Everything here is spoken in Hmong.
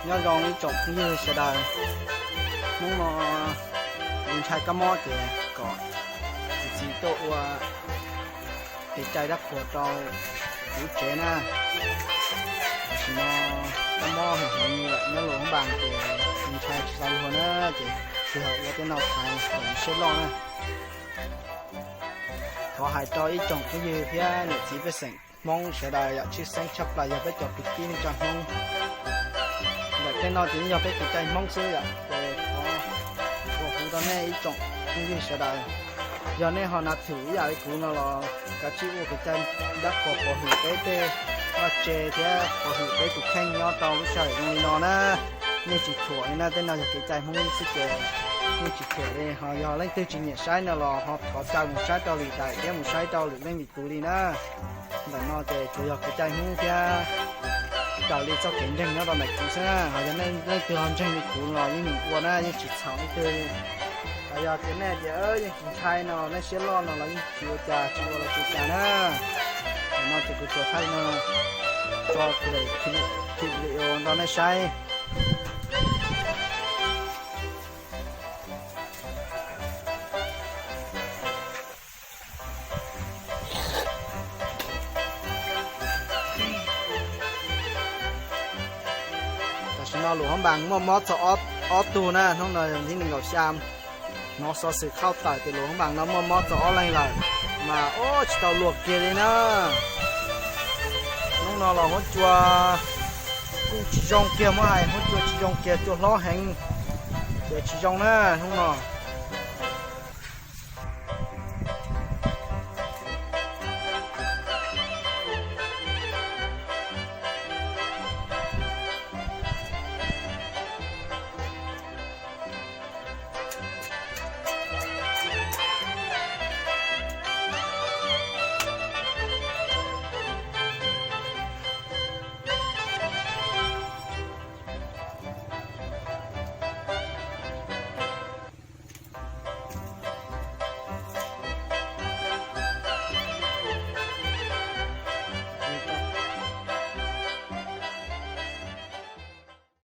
Nyob zoo ib tsoom phooj ywg sawv daws, hnub no kuv ntshai kab mob ces kom kuv txiv tuaj ua kev cai dab qhuas rau kuv tsev na. Tam sim no kab mob heev heev li lawm, nyob Luas Phab Npas ces kuv ntshai tsis tau luag na, ces tsuas yog ua tej no thaiv kom siab loj na. Thov hais rau ib tsoom phooj ywg thiab niam txiv pej xeem Hmoob sawv daws yom, tshwj xeeb tshaj plaws yog peb cov kwv tij neej tsa Hmoob. Ntawm tej no ces yeej yog peb kev cai Hmoob xwb yom, ces thov ua huv rau nej ib tsoom phooj ywg sawv daws, yog nej ho nav thwm ib yam li kuv no los kav tsij ua kev cai dab qhuas pov hwm peb tej vaj tse thiab pov hwm peb tus kheej nyob rau lub sij hawm zoo li no na. Yeej tsis thuam li na, tej no yog kev cai Hmoob xwb ces yeej tsis thuam li. Ho yog leej twg tsis nyiam saib no los ho thov caw mus saib rau lwm daim thiab mus saib rau lwm leej lwm tus li na. Ntawm no ces tsuas yog kev cai Hmoob thiab raws li txoj kev ntseeg nyob rau ntawm kuv xwb na. Ho yog nej leej twg ho ntseeg li kuv los yeej meem ua na, yeej tsis txhaum leej twg li. Ho yog tias nej tias yeej tsis ntshai no, nej siab loj no los yeej tsis ua cas, tsis ua los tsis ua cas na. Ntawm no ces kuv tsuas thaij no tso kuv daim clip video rau nej saib. Tam sim no Luas Phab Npas muaj mob txog ob tug na, hnub no yog thib nees nkaum xya. Hnov xov xwm qhauj tawm tias Luas Phab Npas no muaj mob txog ob leeg lawm, mas ub tsis tau luag kiag li na. Hnub no los huab cua kuj tsis zoo kiag, muab hais huab cua tsis zoo kiag, cua hlob heev, ces tsis zoo na hnub no.